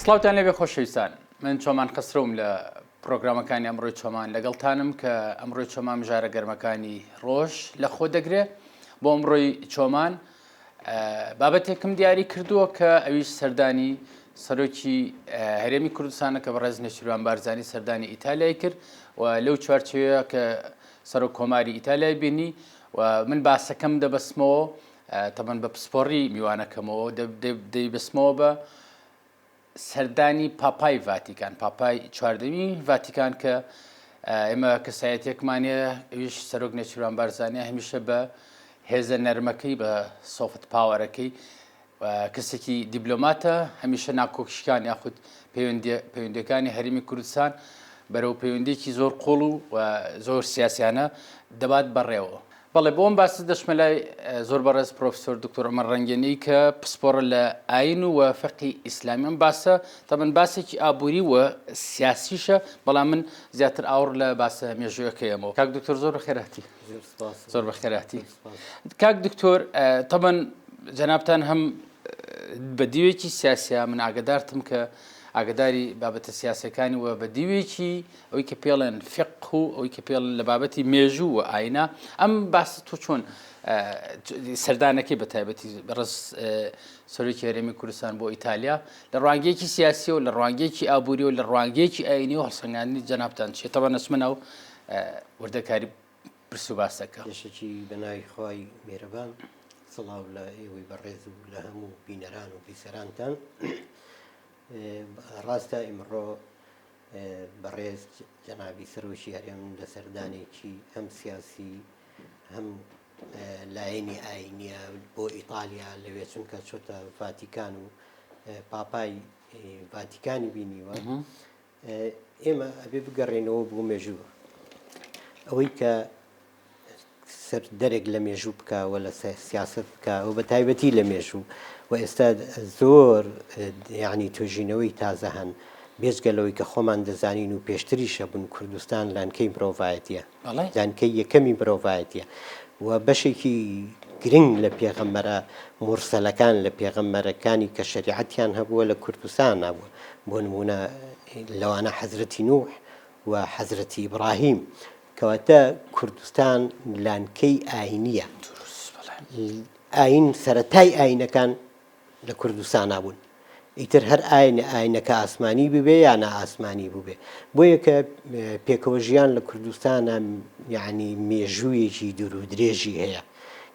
سڵاوتان لێبێ خۆشەویستان من چۆمان خەسرەوم لە پرۆگرامەکانی ئەمڕۆی چۆمان لەگەڵتانم کە ئەمڕۆی چۆمان مژارە گەرمەکانی ڕۆژ لە خۆ دەگرێ بۆ ئەمڕۆی چۆمان بابەتێکم دیاری کردووە کە ئەویش سەردانی سەرۆکی هەرێمی کوردستانە کە بەڕێز نێچیروان بارزانی سەردانی ئیتالیای کرد و لەو چوارچێوەیە کە سەرۆک کۆماری ئیتالیای بینی و من باسەکەم دەبەستمەوە تەبەن بە پسپۆڕی میوانەکەمەوە دەیبەستمەوە بە سەردانی پاپای ڤاتیکان، پاپای چواردەمی ڤاتیکان کە ئێمە کەسایەتێکمان هەیە ئەویش سەرۆک نێچیروان بارزانیە هەمیشە بە هێزە نەرمەکەی بە soft power ەکەی کەسێکی دیبلۆماتە هەمیشە ناکۆکیشکان یاخود پەیوەندیەکانی هەرێمی کوردستان بەرەو پەیوەندیکی زۆر قوڵ و زۆر سیاسیانە دەبات بەڕێوە. بەڵێ بۆ ئەم باسە دەچمە لای زۆر بەڕێز پرۆفسۆر دکتۆر عومەر ڕەنگێنی کە پسپۆڕە لە ئاین و فقی ئیسلامی ئەم باسە تەبەن باسێکی ئابووری و سیاسیشە بەڵام من زیاتر ئاوڕ لە باسە مێژووەکەیەمەوە کاک دکتۆر زۆر بەخێرهاتی زۆر بەخێرهاتی کاک دکتۆر تەبەن جەنابتان هەم بە دیوێکی سیاسیا من ئاگدارتم کە ئاگداری بابەتە سیاسەکانی و بە دیوێکی ئەوەی کە پێڵێن فیقه و ئەوەی کە پێڵێن لە بابەتی مێژوو و ئاینە ئەم باس تۆ چۆن سەردانەکەی بە تایبەتی بەڕێز سەرۆکی هەرێمی کوردستان بۆ ئیتالیا لە ڕوانگەیەکی سیاسی و لە ڕوانگەیەکی ئابووری و لە ڕوانگەیەکی ئاینی و هەڵسەنگاندنی جەنابتان چیە تەبعەن ئەچمە ناو وردەکاری پرس و باسەکە. پێشەکی بە ناوی خوای میهرەبان سڵاو لە ئێوەی بەڕێز و لە هەموو بینەران و بیسەرانتان. ڕاستە ئیمڕۆ بەڕێز جەنابی سەرۆکی هەرێم لە سەردانێکی هەم سیاسی هەم لایەنی ئاینیە بۆ ئیتالیا لەوێ چونکە چۆتە ڤاتیکان و پاپای ڤاتیکانی بینیوە ئێمە ئەبێ بگەڕێنەوە بۆ مێژوو ئەوەی کە سەر دەرێک لە مێژوو بکا و لە سیاسەت بکا و بە تایبەتی لە مێژوو و ئێستا زۆر یعنی توێژینەوەی تازە هەن بێجگە لەوەی کە خۆمان دەزانین و پێشتریش هەبوون کوردستان لانکەی مرۆڤایەتیە لانکەی یەکەمی مرۆڤایەتیە و بەشێکی گرنگ لە پێغەمبەرە مورسەلەکان لە پێغەمبەرەکانی کە شەریعەتیان هەبووە لە کوردستان نابووە بۆ نمونە لەوانە حەزرەتی نوح و حەزرەتی ئیبراهیم کەواتە کوردستان لانکەی ئاینیە ئاین سەرەتای ئاینەکان لە کوردستانا بوون ئیتر هەر ئاینە ئاینەکە ئاسمانی ببێ یا نائاسمانی بووبێ بۆیە کە پێکەوە ژیان لە کوردستانە یعنی مێژوویەکی دوور و درێژی هەیە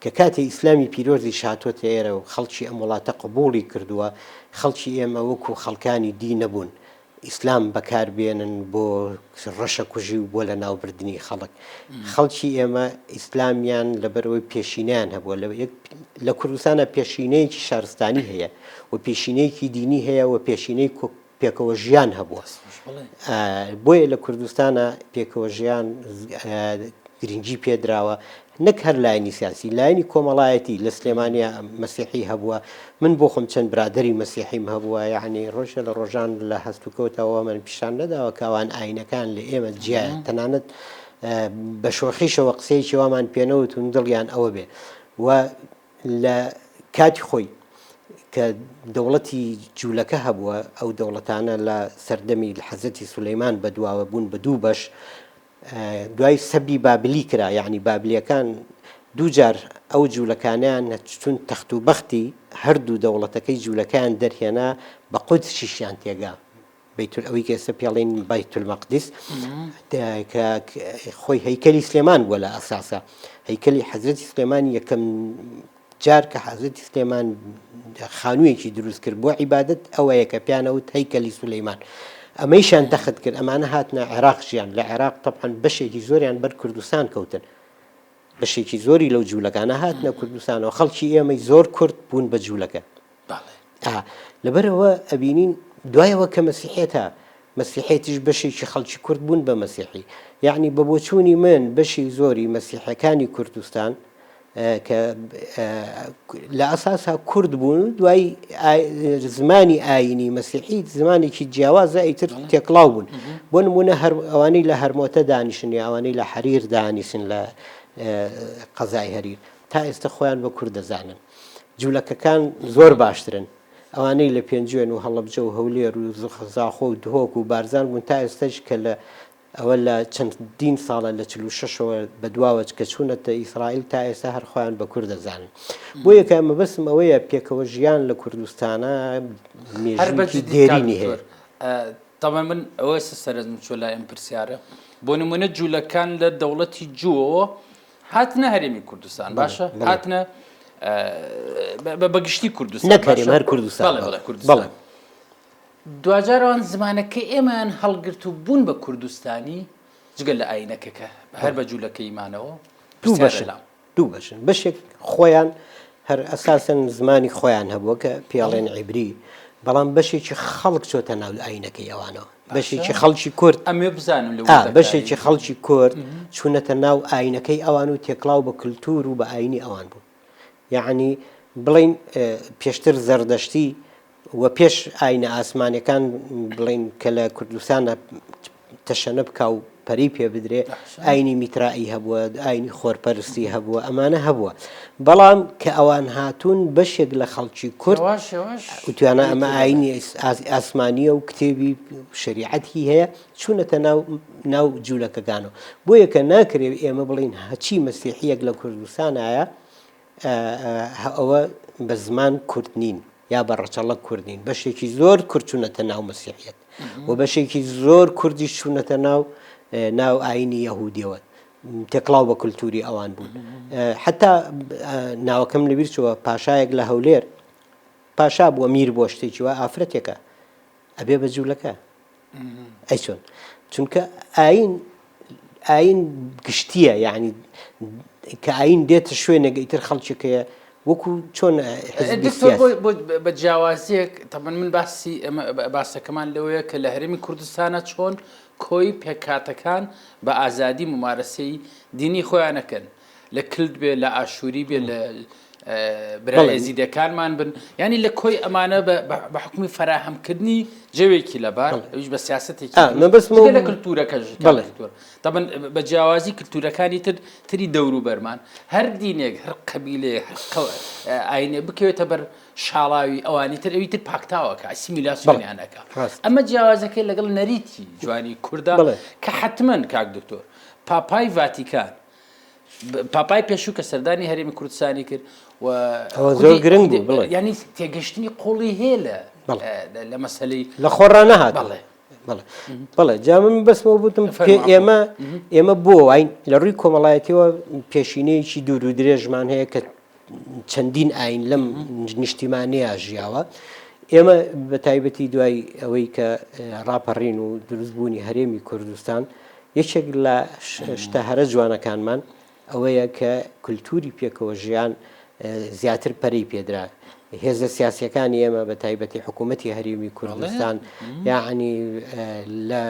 کە کاتی ئیسلامی پیرۆزی شاتۆتە ئێرە و خەڵکی ئەم وڵاتە قبوڵی کردووە خەڵکی ئێمە وەکو خەڵکانی دی نەبوون ئیسلام بەکار بێنن بۆ ڕەشەکوژی و بۆ لەناوبردنی خەڵک. خەڵکی ئێمە ئیسلامیان لەبەرئەوەی پێشینەیان هەبووە لە کوردستانە پێشینەیەکی شارستانی هەیە و پێشینەیەکی دینی هەیە و پێشینەی پێکەوە ژیان هەبووە. بۆیە لە کوردستانە پێکەوە ژیان گرنگی پێدراوە نەک هەر لایەنی سیاسی، لایەنی کۆمەڵایەتی، لە سلێمانیا مەسیحی هەبووە، من بۆ خۆم چەند برادەری مەسیحیم هەبووە، یەعنی ڕۆژێ لە ڕۆژان لە هەست و کەوتەوە من پیشان نەداوە کە ئەوان ئاینەکان لە ئێمە جیایە، تەنانەت بە شۆخیشەوە قسەیەکی وامان پێ نەوتون دڵیان ئەوە بێ و لە کاتی خۆی کە دەوڵەتی جوولەکە هەبووە، ئەو دەوڵەتانە لە سەردەمی حەزرەتی سولەیمان بەدواوە بوون بە دوو بەش، دوای سەبی بابلی کرا یەعنی بابلیەکان دووجار ئەو جولەکانیان چون تەخت و بەختی هەردوو دەوڵەتەکەی جولەکەیان دەرهێنا بە قودسیشیان تێگا بەیتول ئەوەی کە ئێستا پێڵین بەیت المەقدس کە خۆی هەیکەلی سلێمان بووە لە ئەساسا هەیکەلی حەزرەتی سلێمان یەکەم جار کە حەزرەتی سلێمان خانوویەکی دروست کرد بۆ عیبادەت ئەوەیە کە پیانەوت هەیکەلی سولەیمان ئەمەیشان تەخت کرد ئەمانە هاتنە عێراق ژیان لە عێراق تەبعەن بەشێکی زۆریان بەر کوردستان کەوتن بەشێکی زۆری لەو جوولەکانە هاتنە کوردستانەوە خەڵکی ئێمەی زۆر کورد بوون بە جوولەکە لەبەرەوە ئەبینین دوایەوە کە مەسیحێتە مەسیحێتیش بەشێکی خەڵکی کورد بوون بە مەسیحی یعنی بە بۆچوونی من بەشی زۆری مەسیحەکانی کوردستان کە لە ئەساسا کورد بوون و دوای زمانی ئاینی مەسیحی زمانێکی جیاوازە ئیتر تێکڵاو بوون بۆ نمونە هەر ئەوانەی لە هەرمۆتە دانیشن یا ئەوانەی لە حەریر دانیشن لە قەزای هەریر تا ئێستا خۆیان بە کورد دەزانن جوولەکەکان زۆر باشترن. ئەوانەی لە پێنجوێن و هەڵەبجە و هەولێر و زاخۆ و دهۆک و بارزان بوون تا ئێستەش کە لە ئەوە لە چەندین ساڵە لە 46ەوە بەدواوە کە چوونەتە ئیسرائیل تا ئێستا هەر خۆیان بە کورد دەزانن. بۆیە کە مەبەستم ئەوەیە پێکەوە ژیان لە کوردستانە هەر بە مێژوویەکی جدی کاک دێرینی هەیە. دکتۆر تەبعەن من ئەوە ئێستا سەرنجم چووە لای ئەم پرسیارە بۆ نمونە جوولەکان لە دەوڵەتی جووەوە هاتنە هەرێمی کوردستان باشە هاتنە بە گشتی کوردستان نەک هەرێم هەر کوردستان کوردستان دواجار ئەوان زمانەکە ئێمەیان هەڵگرت و بوون بە کوردستانی جگە لە ئاینەکەکە هەر بە جوولەکەیمانەوە دوو بەشن دوو بەشن بەشێک خۆیان هەر ئەساسەن زمانی خۆیان هەبووە کە پێڵێن عیبری بەڵام بەشێکی خەڵک چۆتە ناو ئاینەکەی ئەوانەوە بەشێکی خەڵکی کورد ئەمێ بزانم لە بەشێکی خەڵکی کورد چوونەتە ناو ئاینەکەی ئەوان و تێکڵاو بە کللتور و بە ئاینی ئەوان بوو یعنی بڵین پێشتر زەردەشتی و پێش ئاینە ئاسمانیەکان بڵێین کە لە کوردستانە تەشەنە بکا و پەرەی پێ بدرێ ئاینی میترائی هەبووە ئاینی خۆرپەرستی هەبووە ئەمانە هەبووە بەڵام کە ئەوان هاتوون بەشێک لە خەڵکی کورد وتویانە ئەمە ئاینی ئاسمانیە و کتێبی شریعەتی هەیە چوونەتە ناو ناو جوولەکەگانەوە بۆیە کە ناکرێت ئێمە بڵین هەچی مەسیحیەک لە کوردستانایە ئەوە بە زمان کورد نین یا بە ڕەچەڵەک کورد نین بەشێکی زۆر کورد چوونەتە ناو مەسیحیەت و بەشێکی زۆر کوردیش چوونەتە ناو ناو ئاینی یەهودیەوە تێکڵاو بە کولتوری ئەوان بوون حتا ناوەکەم لەبیر چووە پاشایەک لە هەولێر پاشا بووە میر بۆ شتێکی وە ئافرەتێکە ئەبێ بە جوولەکە ئەی چۆن چونکە ئاین ئاین گشتیە یعنی کە ئاین دێتە شوێنێک ئیتر خەڵکێکەیە وەکو چۆن بە جیاوازیەک تەبەن من باسی باسەکەمان لەوەیە کە لە هەرێمی کوردستانە چۆن کۆی پێکاتەکان بە ئازادی ممارەسەی دینی خۆیانەکەن لە کلد بێ لە ئاشووری بێ لە برا ئێزیدەکانمان بن ینی لە کۆی ئەمانە بە حکومی فراهەمکردنی جەوێکی لەبار ئەویش بە سیاستێکی لە کللتورەکەش تەبن بە جیاوازی کللتورەکانی تر تری دەوروبەرمان هەر دینێک هەر قەبیلێ هەر ئاینێ بکەوێتە بەر شاڵاوی ئەوانی تر ئەوی تر پاکتاوەکە ئەسیمیلاسیۆنیانەکە ئەمە جیاوازەکەی لەگەڵ نەریتی جوانی کووردا کە حتمما کاک دکتۆر پاپای ڤاتیکان پاپای پێشوو کە سەردانی هەرێمی کوردستانی کرد و ئەوە زۆر گرنگ بوو بڵێ ینی تێگەشتنی قوڵی هەیە لە لە مەسلەی لە خۆڕا نەهات بەڵێ بەڵێ بەڵێ جا من بەسمەوە بوتم پێ ئێمە ئێمە بۆ واین لە ڕووی کۆمەڵایەتیەوە پێشینەیەکی دوور و درێژمان هەیە کە چەندین ئاین لەم نیشتیمانەیە ژیاوە ئێمە بە تایبەتی دوای ئەوەی کە ڕاپەڕین و دروستبوونی هەرێمی کوردستان یەکێک لە شتە هەرە جوانەکانمان ئەوەیە کە کولتووری پێکەوە ژیان زیاتر پەرەی پێدرا. هێزە سیاسیەکانی ئێمە بە تایبەتی حکوومەتی هەرێمی کوردستان یعنی لە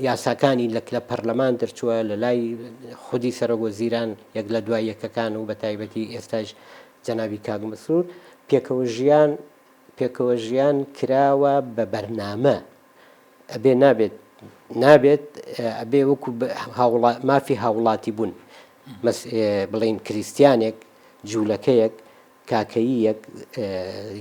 یاساکانی لە لە پەرلەمان دەرچووە لە لای خودی سەرۆک وەزیران یەک لە دوای یەکەکان و بە تایبەتی ئێستاش جەنابی کاک مەسرور پێکەوە ژیان پێکەوە ژیان کراوە بە بەرنامە ئەبێ نابێت نابێت ئەبێ وەکو هاوڵا مافی هاوڵاتی بوون بڵین کریسیانێک جوولەکەیەک کاکەییەک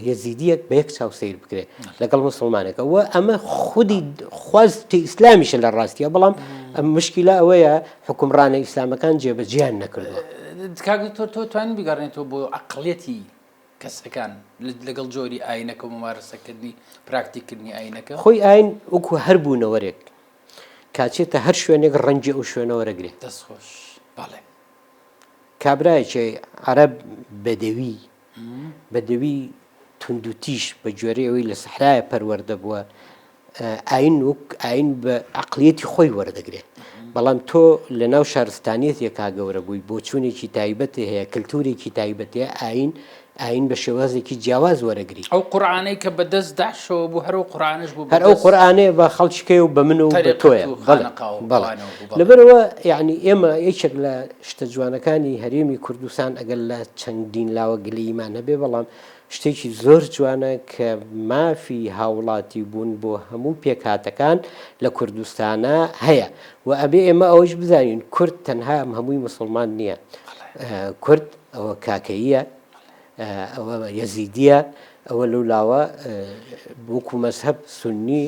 یەزیدیەک بە یەک چاو سیر بکرێت لەگەڵ مسلمانێکە و ئەمە خودی خواستی ئیسلامیشە لە ڕاستیە بەڵام ئەم مشکلە ئەوەیە حکومڕانە ئیسلامەکان جێبەجیان نەکردووە. کاک دکتۆر تۆ توانی بگەڕێنیتەوە بۆ عەقڵیەتی کەسەکان لەگەڵ جۆری ئاینەکە و ممارەسەکردنی پراکتیککردنی ئاینەکە؟ خۆی ئاین وەکو هەر بوونەوەرێک کاچێتە هەر شوێنێک ڕەنگی ئەو شوێنە وەرەگرێ. دەست خۆش بەڵێ. کابرایەکی عەرەب بەدەوی بەدەوی توندوتیژ بە گوێرەی ئەوەی لە سەحرایە پەروەردە بووە ئاین وەک ئاین بە عقلیەتی خۆی وەردەگرێت بەڵام تۆ لە ناو شارستانیەت یەکا گەورە بووی بۆچوونێکی تایبەت هەیە کللتورێکی تایبەتەیە ئاین ئاین بە شێوازێکی جیاواز وەرەگری ئەو قورعانەی کە بە دەست داعشەوە بوو هەر ئەو قورعانەش بوو هەر ئەو قورعانەیە بە خەڵکیکەی و بە من و بە تۆیە بەڵێ لەبەرەوە یعنی ئێمە یەکێک لە شتە جوانەکانی هەرێمی کوردستان ئەگەر لە چەندین لاوە گلەییمان هەبێ بەڵام شتێکی زۆر جوانە کە مافی هاوڵاتی بوون بۆ هەموو پێکهاتەکان لە کوردستانا هەیە و ئەبێ ئێمە ئەوەیش بزانین کورد تەنها ئەم هەمووی موسڵمان نییە کورد ئەوە کاکەییە ئەوە یەزیدیە. ئەوە لەو لاوە وەکو مەزهەب سوننی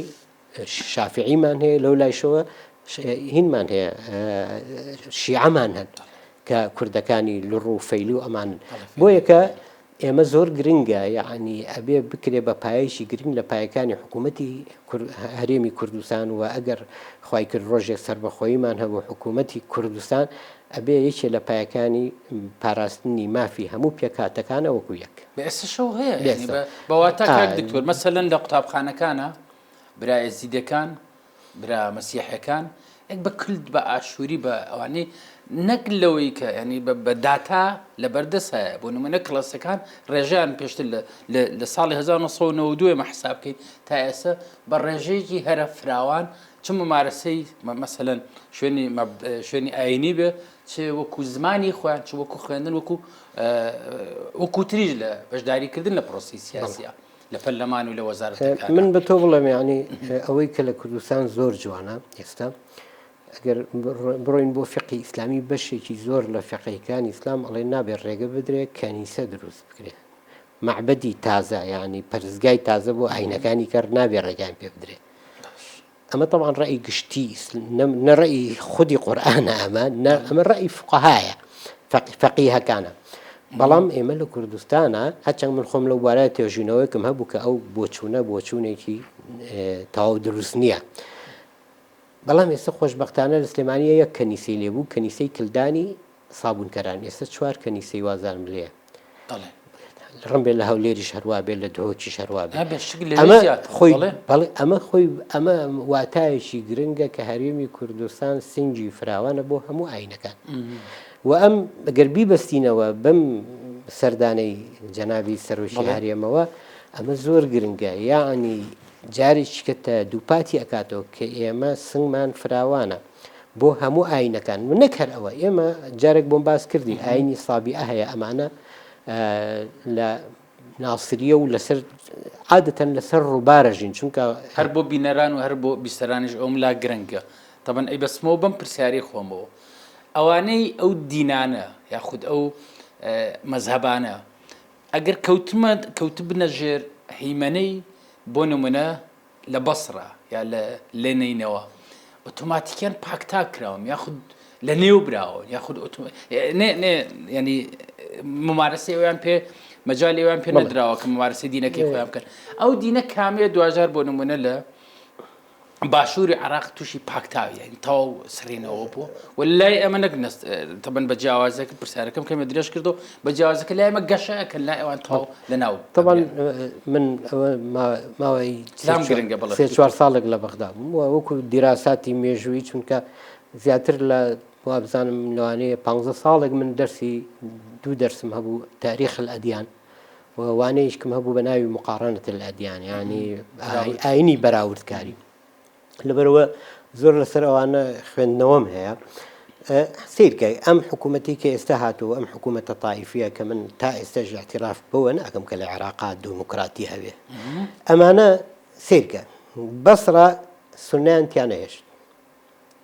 شافعیمان هەیە لەو لایشەوە هینمان هەیە شیعەمان هەن کە کوردەکانی لوڕ و فەیلی و ئەمانن بۆیە کە ئێمە زۆر گرنگە یەعنی ئەبێ بکرێ بە پایەیەکی گرنگ لە پایەکانی حکوومەتی هەرێمی کوردستان و ئەگەر خوای کرد ڕۆژێک سەربەخۆییمان هەبوو حکوومەتی کوردستان ئەبێ یەکێ لە پایەکانی پاراستنی مافی هەموو پێکهاتەکانە وەکو یەک. بە ئێستەشەوە هەیە یەعنی بە واتا کاک دکتۆر مەسەلەن لە قوتابخانەکانە برا ئێزیدەکان برا مەسیحەکان یەک بە کلد بە ئاشووری بە ئەوانەی نەک لەوەی کە ینی بە داتا لە بەردەست هەیە بۆ نمونە کڵەسەکان ڕێژیان پێشتر لە ساڵی 1992 ئێمە حساب بکەین تا ئێستا بە ڕێژەیەکی هەرە فراوان چ ممارەسەی مەسەلەن شوێنی شوێنی ئاینی بێ چ وەکو زمانی خۆیان چ وەکو خوێندن وەکو وەکو تریش لە بەشداریکردن لە پرۆسی سیاسە. لە پەرلەمان و لە وەزارەتەکانا. من بە تۆ بڵێم یانی ئەوەی کە لە کوردستان زۆر جوانە ئێستا ئەگەر بڕۆین بۆ فقی ئیسلامی بەشێکی زۆر لە فقەکانی ئیسلام ئەڵێ نابێت ڕێگە بدرێت کەنیسە دروست بکرێت مەعبەدی تازە یعنی پەرستگای تازە بۆ ئاینەکانی کەر نابێ ڕێگان پێ بدرێت ئەمە تەبعەن ڕەئی گشتی نە ڕەئی خودی قورئانە ئەمە نە ئەمە ڕەئی فقەهایە فەقیهەکانە بەڵام ئێمە لە کوردستانە هەرچەند من خۆم لەو بارە تێژینەوەیەکم هەبوو کە ئەو بۆچوونە بۆچوونێکی تەواو دروست نییە بەڵام ئێستا خۆشببختانە لە سلێمانیە یەک کەنیسەی لێبوو کەنیسەی کلدانی سابوونکەران ئێستا چوار کەنیسەی وازانم لێیە. بەڵێ. ڕەنبێ لە هەولێریش هەروا بێ لە دهۆکیش هەروا بێ. نابێ شک لەوێ ئەمە زیاتر. خۆی بەڵێ. بەڵێ ئەمە خۆی ئەمە واتایەکی گرنگە کە هەرێمی کوردستان سنگی فراوانە بۆ هەموو ئاینەکان. و ئەم گەر بیبەستینەوە بەم سەردانەی جەنابی سەرۆکی بەڵێ. هەرێمەوە ئەمە زۆر گرنگە یەعنی جارێکی کە تە دووپاتی ئەکاتەوە کە ئێمە سنگمان فراوانە. بۆ هەموو ئاینەکان و نەک هەر ئەوە ئێمە جارێک بۆم باس کردی ئاینی سابیئە هەیە ئەمانە لە ناسریە و لەسەر عادەتەن لەسەر ڕووبارە ژین چونکە هەر بۆ بینەران و هەر بۆ بیسەرانیش ئەوم لا گرنگە تەبەن ئەی بەسمەوە بەم پرسیاری خۆمەوە ئەوانەی ئەو دینانە یاخود ئەو مەزهەبانە ئەگەر کەوتمە کەوتبنە ژێر هەیمەنەی بۆ نمونە لە بەسڕە یا لە لە نەینەوا ئۆتۆماتیکیان پاکتاک کراون یاخود لە نێو براون یاخود نێ نێ ینی ممارەسەی ئەویان پێ مەجای ئەویان پێ نەدراوە کە ممارەسەی دینەکەی خۆیان بکەن ئەو دینە کامەیە دواجار بۆ نمونە لە باشووری عراق تووشی پاکتاوی یعنی تەواو سڕینەوە بوو و لای ئەمە نەک نەست تەبەن بە جیاوازەکە پرسیارەکەم کەمێ درێژ کردو بە جیاوازەکە لای ئەمە گەشە ئەکەن لای ئەوان تەواو لەناو تەبعەن من ئەوە ماوەی لام گرنگە بەڵێ سێ چوار ساڵێک لە بەغدا بووم و وەکو دیراساتی مێژوویی چونکە زیاتر لە وابزانم لەوانەیە پ ساڵێک من دەرسی دوو دەرسم هەبوو تاریخ الأدیان و وانەیەکم هەبوو بە ناوی مقارنة الأدیان یعنی ئاینی بەراوردکاری لەبەرئەوە زۆر لەسەر ئەوانە خوێندنەوەم هەیە. سەیرکە ئەم حکوومەتی کە ئێستا هاتوو ئەم حکوومەتە تایفیە کە من تا ئێستاش اعتراف بەوە ناکەم کە لە عێراقا دیموکراتی هەبێ ئەمانە سەیرکە بەسرە سونیان تیا نەهێشت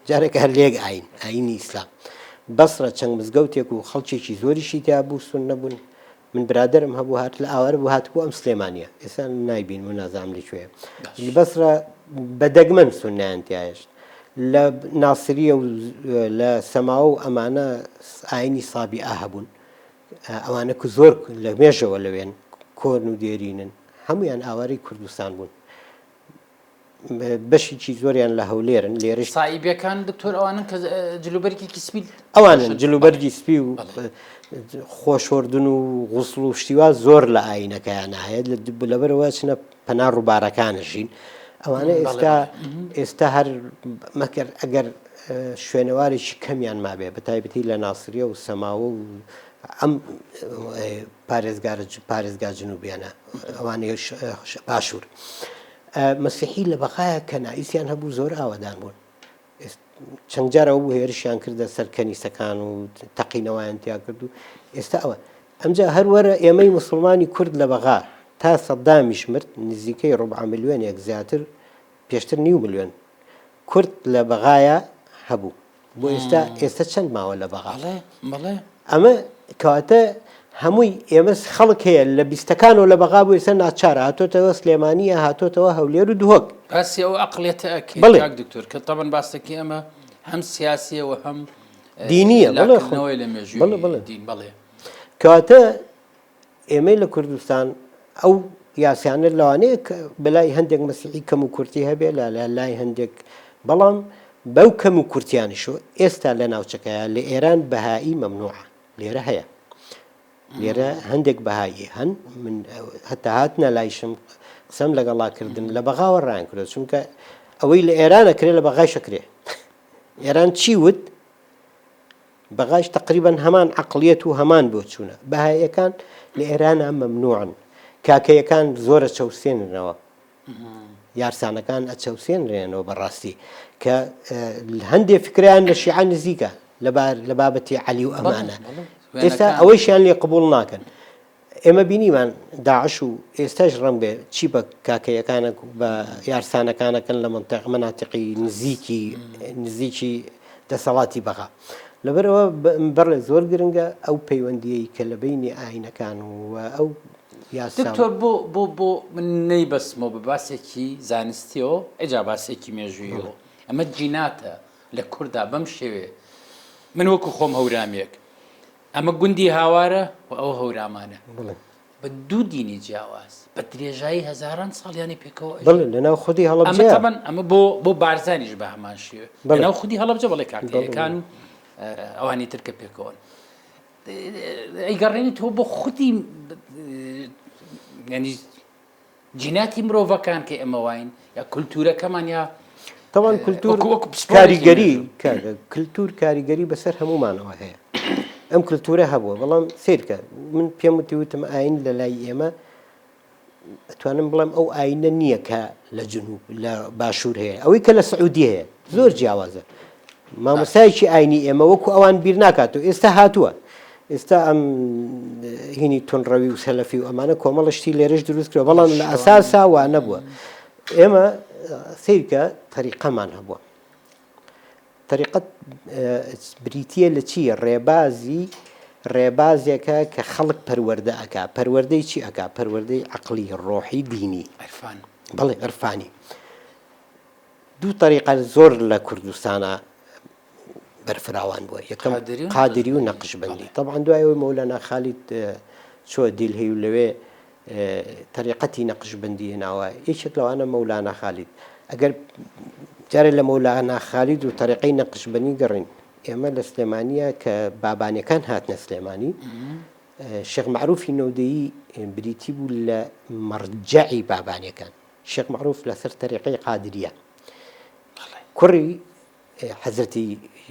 جارێک هەر لێک ئاین ئاینی ئیسلام بەسرە چەند مزگەوتێک و خەڵکێکی زۆریشی تیا بوو سوننە بوون من برادەرم هەبوو هات لە ئاوارە بوو هاتبوو ئەم سلێمانیە ئێستا نایبینم و نازانم لە کوێیە لە بەسرە بە دەگمەن سوننەیان تیایشت لە ناسریە و لە سەماوە و ئەمانە ئاینی سابیئە هەبوون ئەوانە کو زۆر لە مێژەوە لەوێن کۆن و دێرینن هەمویان ئاوارەی کوردستان بوون بەشێکی زۆریان لە هەولێرن لێرەش سائیبەکان دکتۆر ئەوانن کە جلوبەرگێکی سپی ئەوانن جلوبەرگی سپی و خۆشۆردن و غوسڵ و شتیوا زۆر لە ئاینەکەیان هەیە لەبەرەوە چنە پەنا ڕووبارەکانە ژین ئەوانە ئێستا ئێستا هەر مەکەر ئەگەر شوێنەوارێکی کەمیان مابێ بە تایبەتی لە ناسریە و سەماوە و ئەم پارێزگارە پارێزگا جنوبیانە ئەوانەی باشوور مەسیحی لە بەغایە کەنائیسیان هەبوو زۆر ئاوەدان بوون چەند جار ئەوە بوو هێرشیان کردە سەر کەنیسەکان و تەقینەوەیان تیا کرد و ئێستا ئەوە ئەمجا هەروەرە ئێمەی مسلمانی کورد لە بەغا تا سەدامیش مرد نزیکەی ڕبع ملیۆنێک زیاتر پێشتر نیو ملیۆن کورد لە بەغایە هەبوو بۆ ئێستا ئێستا چەند ماوە لە بەغا بەڵێ ئەمە کەواتە هەمووی ئێمە خەڵک هەیە لە بیستەکانەوە لە بەغا بوو ئێستا ناچارە هاتۆتەوە سلێمانیە هاتۆتەوە هەولێر و دهۆک. باسی ئەو عەقڵیەتە ئەکەی بەڵێ. کاک دکتۆر کە تەبەن باسەکەی ئەمە هەم سیاسیە و هەم دینیە بەڵێ خۆ لاکردنەوەی لە مێژووی بەڵێ بەڵێ دین بەڵێ. کەواتە ئێمەی لە کوردستان ئەو یاسانە لەوانەیە بەلای هەندێک مەسیحی کەم و کورتی هەبێ لە لای هەندێک بەڵام بەو کەم و کورتیانیشەوە ئێستا لە ناوچەکەیە لە ئێران بەهایی مەمنوعە لێرە هەیە لێرە هەندێک بەهایی هەن من هەتا هاتنە لایشم قسەم لەگەڵا کردن لە بەغاوە ڕایان کردو چونکە ئەوەی لە ئێرانە کرێ لە بەغای شەکرێ ئێران چی وت بەغاش تەقریبەن هەمان عەقڵیەت و هەمان بۆچوونە. بەهاییەکان لە ئێرانا مەمنوعن. کاکەیەکان زۆر ئەچەوسێنرنەوە. یارسانەکان ئەچەوسێنرێنەوە بەڕاستی کە هەندێ فکریان لە شیعە نزیکە لە بابەتی عەلی و ئەمانە. ئێستا ئەوەیشیان لێ قبوڵ ناکەن. ئێمە بینیمان داعش و ئێستاش ڕەنگبێ چی بە کاکەیەکانە بە یارسانەکانەکەن لە منطق مناتقی نزیکی نزیکی دەسەڵاتی بەغا لەبەرەوە بەڕێ زۆر گرنگە ئەو پەیوەندیەی کە لە بینی ئاینەکان و ئەو یاسا دکتۆر بۆ بۆ بۆ من نەیبەستمەوە بە باسێکی زانستیەوە ئەجا باسێکی مێژوویەوە ئەمە جیناتە لە کوردا بەم شێوێ من وەکو خۆم هەورامیەک ئەمە گوندی هاوارە و ئەوە هەورامانە. بەڵێ. بە دوو دینی جیاواز بە درێژایی هەزاران ساڵیانی پێکەوە ئەژین. بەڵێ لەناو خودی ئەمە هەڵەبجەیە. تەبەن ئەمە بۆ بۆ بارزانیش بە هەمان شێوە. بەڵێ. لەناو خودی هەڵەبجە بەڵێ بەڵێ کاکەیەکان بەڵێ. و ئەوانی تر کە پێکەوەن. ئەیگەڕێنیتەوە بۆ خودی یانی جیناتی مرۆڤەکان کە ئێمە واین یا کولتوورەکەمان یا تەوان کولتور کاریگەری کللتور کاریگەری بەسەر هەمومانەوە هەیە ئەم کللتورە هەبووە بەڵام سیرکە من پێم وتی وتم ئاین لە لای ئێمە ئەتوانم بڵێم ئەو ئاینە نییە کە لە جنوب لە باشوور هەیە ئەوەی کە لە سعودی هەیە زۆر جیاوازە مامۆستایەکی ئاینی ئێمە وەکو ئەوان بیر ناکات و ئێستا هاتووە ئێستا ئەم هینی تونڕەوی و سەلەفی و ئەمانە کۆمەڵە شتی لێرەش دروست کرد بەڵام لە ئەساسا وا نەبووە ئێمە سیرکە تەریقەمان هەبووە تەریقەت بریتە لە چی ڕێبازی ڕێبازێکە کە خەڵک پەروەردە ئەک پەروەردەی چی ئەک پەروەردەی عقلی ڕۆحی دینی عرفان بەڵێ عرفانی دوو تەریقە زۆر لە کوردستانا بەرفراوان بووە یەکەم قادری و نەقشبەندی طبعا دوای ئەوەی مەولانا خالید چوە دیلهی و لەوێ تەریقەتی نەقشبەندی هێناوە یەکێک لەوانە مەولانا خالید ئەگەر جارێ لە مەولانا خالید و تەریقەی نەقشبەنی گەڕین ئێمە لە سلێمانیە کە بابانەکان هاتنە سلێمانی شێخ معروفی نەودەیی بریتی بوو لە مەرجەعی بابانەکان شێخ مەعروف لەسەر تەریقەی قادریە کوڕی حەزرەتی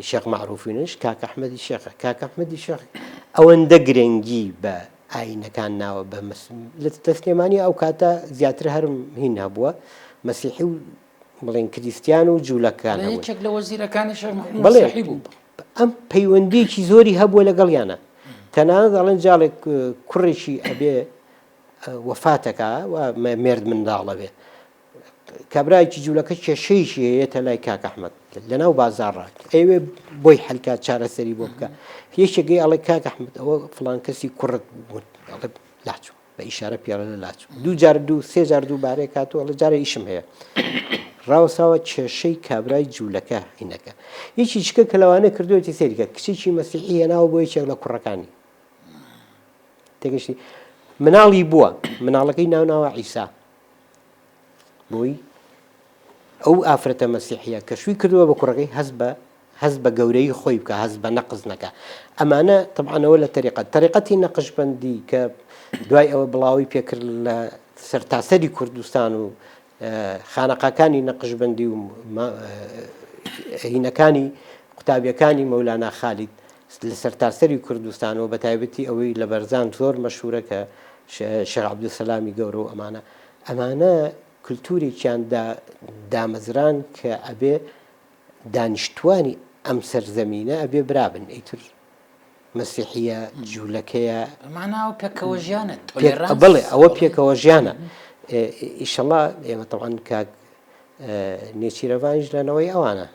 شێخ مەعروفینش کاک ئەحمەدی شێخە کاک ئەحمەدی شێخ ئەوەندە گرنگی بە ئاینەکان ناوە بە لە سلێمانی ئەو کاتە زیاتر هەرم هین هەبووە مەسیحی و بڵێن کریسیان و جوولەکان یەکێک لە وەزیرەکانی شێخ بڵێ بوو ئەم پەیوەندیکی زۆری هەبووە لەگەڵیانە تەنانەت ئەڵێن جاڵێک کوڕێکی ئەبێ وەفاتەکا و مێرد منداڵە بێ کابراایکی جوولەکە کێشەیەکی هەیەتە لای کاک ئەحمد لەناو بازاڕ ئەوێ بۆی حلکات چارەسەری بۆ بکە یەکێکی ئەڵێ کاک ئەحمد ئەوە فلان کەسی کوڕت ئەڵێ لاچوو بە ئیشارە پێڵە لە لاچوو دوو جار دوو سێ جار دووبارەی کاتوە ئەڵێ جارێ ئیشم هەیە ڕاوساوە کێشەی کابرای جوولەکە هینەکە یەکی چکە کە لەوانە کردوێتی سەیرکە کچێکی مەسیحی هێناوە بۆ یەکێک لە کوڕەکانی تێگەشتی مناڵی بووە مناڵەکەی ناوناوە عیسا بۆی ئەو ئافرەتە مەسیحیە کە شووی کردووە بە کوڕەکەی هەست بە هەست بە گەورەی خۆی بکە هەست بە نەقز نەکە ئەمانە تەبانەوە لە تەریقەت تەریقەتی نەقشبندی کە دوای ئەوە بڵاوی پێکرد لە سەرتاسەری کوردستان و خانەقاکانی نەقشبەندی و هینەکانی قوتابیەکانی مەولانا خالید لە سەرتاسەری کوردستان و بەتایبەتی ئەوەی لە بەرزان زۆر مەشهورە کە شێخ عەبدولسەلامی گەورە و ئەمانە ئەمانە کلتورێکیان دامەزران کە ئەبێ دانیشتوانی ئەم سەرزەمینە ئەبێ برابن ئیتر مەسیحیە جوولەکەیە. مانا ئەوە پێکەوە ژیانە تۆلێرانس. بەڵێ ئەوە پێکەوە ژیانە ئیشەڵا ئێمە تەوان کاک نێچیرەڤانیش لە نەوەی ئەوانە.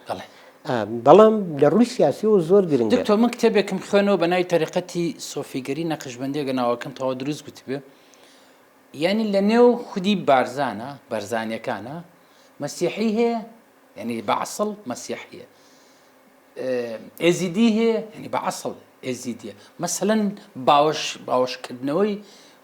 بەڵام لە ڕووی سیاسیەوە زۆر گرنگە. دکتۆر من کتێبێکم خوێنەوە بە ناوی تەریقەتی سۆفیگەری نەقشبەندی ئەگەر ناوەکەم تەواو دروست گوتبێ یانی لە نێو خودی بارزانە بەرزانیەکانە مەسیحی هەیە یعنی بە عەسڵ مەسیحیە ئێزیدی هەیە یعنی بە عەسڵ ئێزیدیە مەسەلەن باوەش باوەشکردنەوەی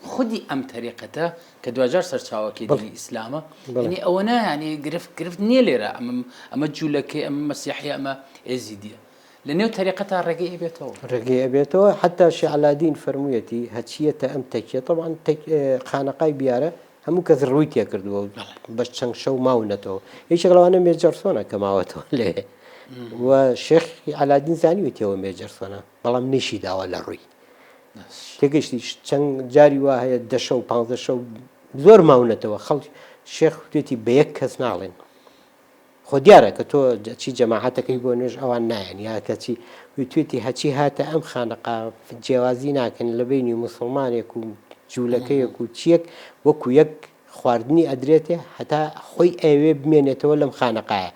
خودی ئەم تەریقەتە کە دواجار سەرچاوەکەی دینی ئیسلامە یعنی ئەوە نایانی گرفت گرفت نییە لێرە ئەمە ئەمە جوولەکەی ئەمە مەسیحی ئەمە ئێزیدیە لە نێو تەریقەتا ڕێگەی ئەبێتەوە. ڕێگەی ئەبێتەوە حتا شێعلادین فەرموویەتی هەچیەتە ئەم تەکیە طبعا خانەقای بیارە هەموو کەس ڕووی تێکردووە و بە چەند شەو ماونەتەوە یەکێک لەوانە مێجەرسۆنە کە ماوەتەوە لێ و شێخی عەلادین زانیوێتیەوە مێجەرسۆنە بەڵام نیشی داوە لە ڕووی تێگەشتی چەند جاری وا هەیە دەشە و پ شەو زۆر ماونەتەوە خەڵک شێخ وتێتی بە یەک کەس ناڵێن خۆ دیارە کە تۆ چی جەماعەتەکەی بۆ نوێژ ئەوان نایەن یا کەچی وتوێتی هەچی هاتە ئەم خانەقا جیاوازی ناکەن لە بەینی موسڵمانێک و جوولەکەیەک و چیەک وەکو یەک خواردنی ئەدرێتێ هەتا خۆی ئەوێ بمێنێتەوە لەم خانەقایە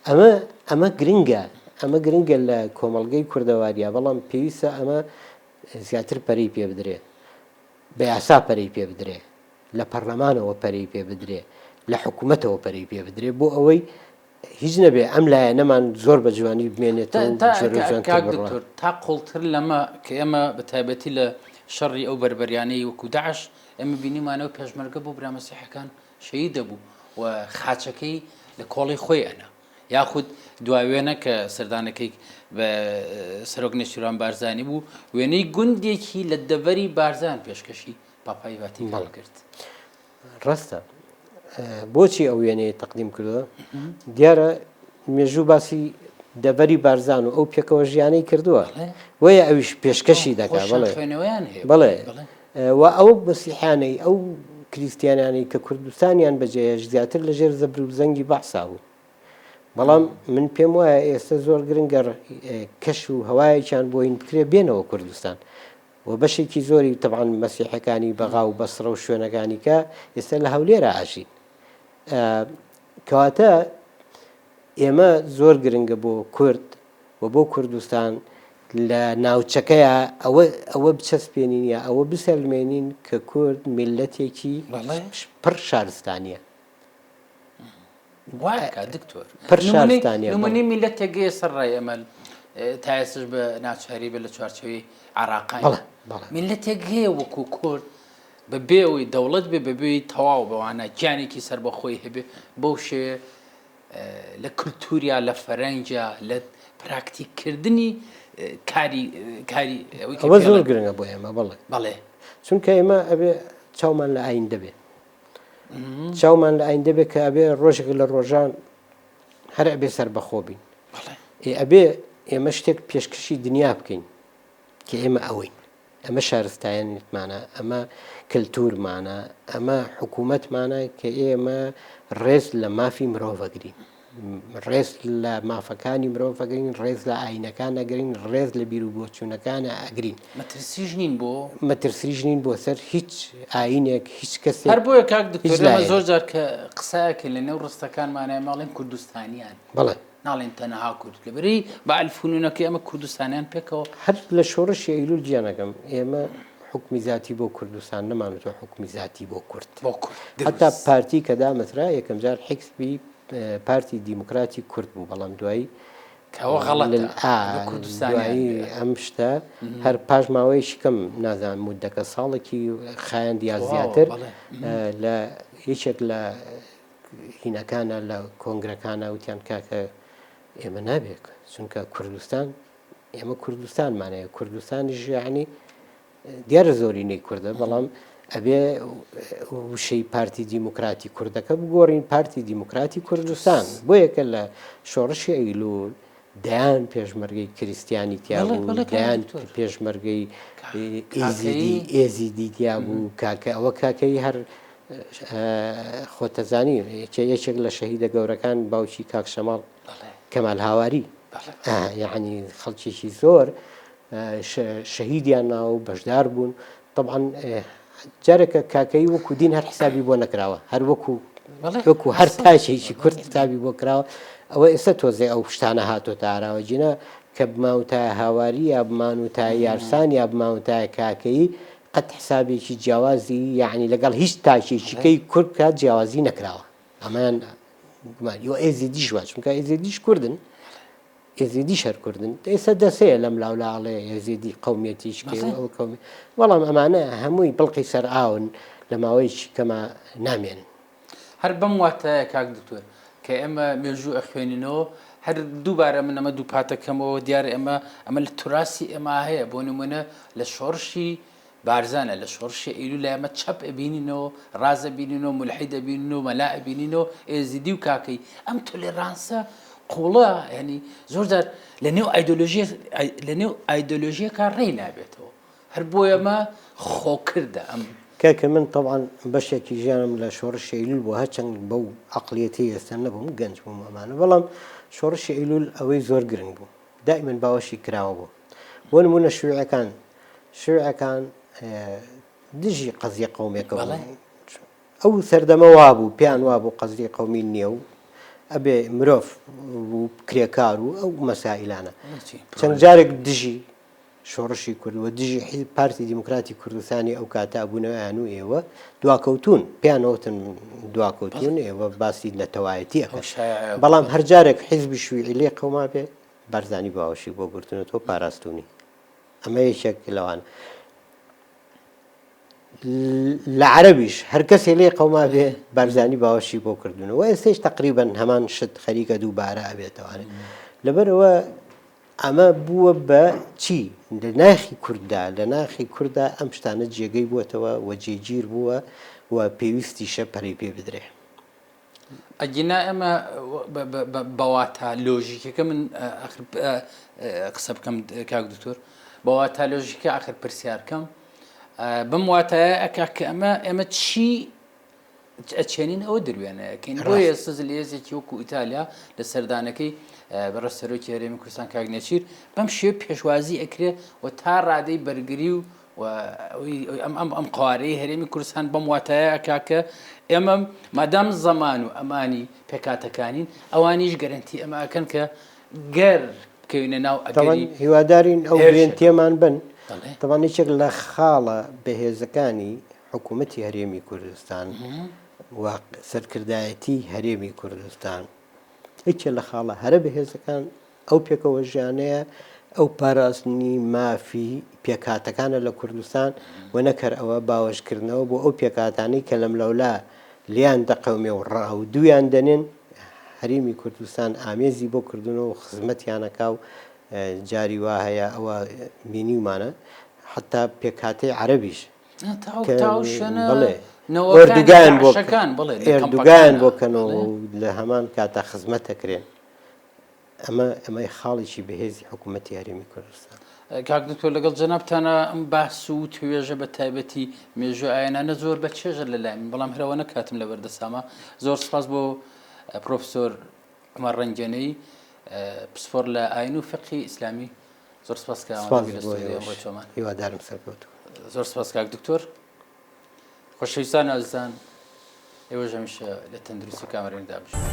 ئەمە ئەمە گرنگە ئەمە گرنگە لە کۆمەڵگەی کوردەواریا بەڵام پێویستە ئەمە زیاتر پەرەی پێ بدرێ بە یاسا پەرەی پێ بدرێ لە پەرلەمانەوە پەرەی پێ بدرێ، لە حکوومەتەوە پەرەی پێ بدرێ بۆ ئەوەی هیچ نەبێ ئەم لایەنەمان زۆر بە جوانی بمێنێتەوە و جۆر و جوانتر کاک بڕوا. دکتۆر تا قوڵتر لەمە کە ئێمە بە تایبەتی لە شەڕی ئەو بەربەریانەی وەکو داعش ئێمە بینیمانەوە پێشمەرگە بۆ برا مەسیحەکان شەهید دەبوو و خاچەکەی لە کۆڵی خۆی ئەنا یاخود دوا وێنە کە سەردانەکەی بە سەرۆک نێچیروان بارزانی بوو وێنەی گوندێکی لە دەڤەری بارزان پێشکەشی پاپای ڤاتیکان کرد. ڕاستە بۆچی ئەو وێنەیە تەقدیم کردووە دیارە مێژوو باسی دەبەری بارزان و ئەو پێکەوە ژیانەی کردووە بۆیە ئەویش پێشکەشی دەکا بڵێ بڵێ و ئەو مەسیحانەی ئەو کریسیانانەی کە کوردستانیان بەجێهێش زیاتر لەژێر زەبر و زەنگی بەعسا بوو بەڵام من پێم وایە ئێستا زۆر گرنگە کەش و هەوایەکیان بۆین بکرێ بێنەوە کوردستان و بەشێکی زۆری تەبعەن مەسیحەکانی بەغا و بەسڕە و شوێنەکانی کە ئێستا لە هەولێرا ئەژین کەواتە ئێمە زۆر گرنگە بۆ کورد و بۆ کوردستان لە ناوچەکەیە ئەوە ئەوە بچەسپێنین یا ئەوە بسەلمێنین کە کورد میلەتێکی پڕ شارستانیە وایە دکتۆر پڕ شارستانیە نمونەی میلەتێک گەیە سەر ڕای ئەمە تا ئێستش بە ناچاری بە لە چوارچێوەی عراقای میلەتێک هەیە وەکو کورد بە بێ ئەوەی دەوڵەت بێ بە بێ تەواو بەوانە گیانێکی سەربەخۆی هەبێ بەو شێ لە کللتوریا لە فەرەنگیا لە پراکتیککردنی کاری کاری ئەوە زۆر گرنگە بۆ ئێمە بەڵێ بەڵێ چونکە ئێمە ئەبێ چاومان لە ئایندە بێ چاومان لە ئایندە بێ کە ئەبێ ڕۆژێک لە ڕۆژان هەر ئەبێ سەربەخۆ بین ئێ ئەبێ ئێمە شتێک پێشکەشی دنیا بکەین کە ئێمە ئەوەین ئەمە شارستایەنتمانە ئەمە کەلتورمانە ئەمە حکوومەتمانە کە ئێمە ڕێز لە مافی مرۆڤەگرین ڕێز لە مافەکانی مرۆڤ ئەگرین، ڕێز لە ئایینەکان ئەگرین، ڕێز لە بیروبۆچوونەکان ئەگرین. مەترسیش نین بۆ؟ مەترسیش نین بۆ سەر هیچ ئایینێک، هیچ کەسێک، هەر بۆیە کاک هیچ دکتۆر ئێمە زۆر لایەنێک. جار کە قسە ئەکەین لە نێو ڕستەکانمانا ئێمە ئەڵێین کوردستانیان. بەڵێ. ناڵێین تەنها کورد. لەبەرئەوەی بە ئەلف و نوونەکەی ئێمە کوردستانیان پێکەوە. هەر لە شۆڕشی ئەیلوول گیانەکەم ئێمە حوکمی زاتی بۆ کوردستان نەمانوتوە حوکمی زاتی بۆ کورد. بۆ کورد. حەتا دروست. پارتی کە دامەزرا یەکەمجار حیزبی پارتی دیموکراتی کورد بوو بەڵام دوایی کە ئەوە غەڵەتە ئەبێ کوردستانیان دوایی بێ. ئەم شتە هەر پاش ماوەیەکی کەم نازانم مودەکە ساڵێکی خایاند یا تەواوە زیاتر بەڵێ. لە یەکێک لە هینەکانە لە کۆنگرەکانە وتیان کاکە ئێمە نابێت چونکە کوردستان ئێمە کوردستانمان هەیە کوردستانیش یعنی دیارە زۆرینەی کوردە بەڵام ئەبێ وشەی پارتی دیموکراتی کوردەکە بگۆڕین پارتی دیموکراتی کوردستان بۆ یەکە لە شۆڕشی ئەیلول دەیان پێشمەرگەی کریسیانی تیابوو دەیان پێشمەرگەی ئێزیدی ئێزیدی تیابوو کاکە ئەوە کاکەی هەر خۆتەزانی یەکێک لە شەهیدە گەورەکان باوکی کاک شەماڵ کەمال هاواری یعنی خەڵکێکی زۆر شەهیدیان ناوە و بەشدار بوون طبعا جارێکە کاکەی وەکو دین هەر حسابی بۆ نەکراوە هەر وەکو وەکو هەر تاچێکی کورد حسابی بۆ کراوە. ئەوە ئێستا تۆزێ ئەو شتانە هاتۆتە ئاراوە گینا کە بمانوتایە هاواری یا بمانوتایە یارسان یا بمانوتایە کاکەیی قەت حسابێکی جیاوازی یەعنی لەگەڵ هیچ تاکێکی کەی کورد بکات جیاوازی نەکراوە ئەمەیان گومان یۆ ئێزیدیش وا چونکە ئێزیدیش کوردن ئێزیدیش هەر کوردن ئێستا دەسەیە لەم لاولا ئەڵێ ئێزیدی قومیەتیش ئەو قومی بەڵام ئەمانە هەمووی بڵقی سەر ئاون لە ماوەیەکی کەما نامێنن. هەر بەم واتایە کاک دکتۆر کە ئێمە مێژوو ئەخوێنینەوە هەر دووبارە من ئەمە دووپاتەکەمەوە دیارە ئێمە ئەمە لە توراسی ئێمە هەیە بۆ نمونە لە شۆڕشی بارزانە لە شۆڕشی ئەیلولا ئێمە چەپ ئەبینینەوە ڕاز ئەبینینەوە مولحید ئەبینینەوە مەلا ئەبینینەوە ئێزیدی و کاکەی ئەم tolerance ە قوڵە ینی زۆر جار لە نێو ئایدۆلۆژیە لە نێو ئایدۆلۆژیەکە ڕێی نابێتەوە هەر بۆیە ئەمە خۆکردە ئەم. کاکە من تەبعەن بەشێکی ژیانم لە شۆڕشی ئەیلول بووە هەرچەند بەو عەقڵیەتەی ئێستا نەبووم گەنج بووم ئەمانە بەڵام شۆڕشی ئەیلول ئەوەی زۆر گرنگ بوو دائیمەن باوەشی کراوە بوو بۆ نمونە شویعەکان شویعەکان دژی قەزیە قەومێکە ئەو سەردەمە وابوو پێیان وابوو قەزیە قەومی نییە و ئەبێ مرۆڤ و کرێکار و ئەو مەسائلانە چەند جارێک دژی شۆڕشی کورد و دژی حیزب پارتی دیموکراتی کوردستانی ئەو کاتە ئەبوونەوە ئەیان و ئێوە دواکەوتوون پێیان ئەوتن دواکەوتوون ئێوە باسی نەتەوایەتی ئەکەن بەڵام هەر جارێک حیزبی شویعی لێ قەوما بێ بارزانی باوەشی بۆ گرتنەوە پاراستونی ئەمە یەکێک لەوان لە عەرەبیش هەر کەسێ لێ قەوما بێ بارزانی باوەشی بۆ کردوونەوە ئێستەیش تقریبا هەمان شت خەریکە دووبارە ئەبێتەوانێ لەبەرەوە ئەمە بووە بە چی؟ لە ناخی کورددا، لە ناخی کورددا ئەم شتانە جێگەی بووەتەوە و جێگیر بووە و پێویستیشە پەرەی پێ بدرێ. ئەگینا ئێمە بە واتا لۆژیکەکە من ئەخر قسە بکەم کاک دکتۆر بە واتا لۆژیکە ئەخر پرسیار کەم بەم واتایە ئەکا کە ئەمە ئێمە چی ئەچێنین ئەوە دروێنەکەین بۆیە زلهێزێکی وەکو ئیتالیا لە سەردانەکەی بەڕێز سەرۆکی هەرێمی کوردستان کاک نێچیر بەم شێوە پێشوازی ئەکرێ و تا ڕادەی بەرگری و ئەم ئەم ئەم قوارەی هەرێمی کوردستان بەم واتایە ئەکا کە ئێمە مادام زەمان و ئەمانی پێکاتەکانین ئەوانیش گەرنتی ئەمە ئەکەن کە گەر بکەوینە ناو ئەگەری هیوادارین ئەو گرێنتیەمان بن تەوان یەکێک لە خاڵە بەهێزەکانی حکوومەتی هەرێمی کوردستان و سەرکردایەتی هەرێمی کوردستان یەکێ لە خاڵە هەرە بەهێزەکان ئەو پێکەوە ژیانەیە ئەو پاراستنی مافی پێکهاتەکانە لە کوردستان و نەکەر ئەوە باوەشکردنەوە بۆ ئەو پێکهاتانەی کە لەم لەولا لیان دەقەومێ و ڕاودویان دەنێن هەرێمی کوردستان ئامێزی بۆ کردونەوە و خزمەتیانەکا و جاری وا هەیە ئەوە بینیومانە حتا پێکهاتەی عەرەبیش ئۆردوگایان بۆ ئێردوگایان بۆ کەنەوە و لە هەمان کاتا خزمەت دەکرێن ئەمە ئەمەی خاڵێکی بەهێزی حکوومەتی هەرێمی کوردستان. کاک دکتۆر لەگەڵ جەنابتانە ئەم باس و توێژە بە تایبەتی مێژوو ئاینانە زۆر بە چێژە لە لای من بەڵام هەرەوە نەکاتم لەبەر دەسامە زۆر سپاس بۆ پرۆفسۆر عمر ڕەنگێنەی پسپۆر لە ئاین و فقهی ئیسلامی زۆر سپاس کە ئامادە بووی لە ستۆدیۆی ئەمڕۆی چۆمان. هیوادارم سەرکەوتوو بن. زۆر سپاس کاک دکتۆر. خۆشەویستان و ئازیزان ئێوەش هەمیشە لە تەندروستی و کامەرانیدا بژین.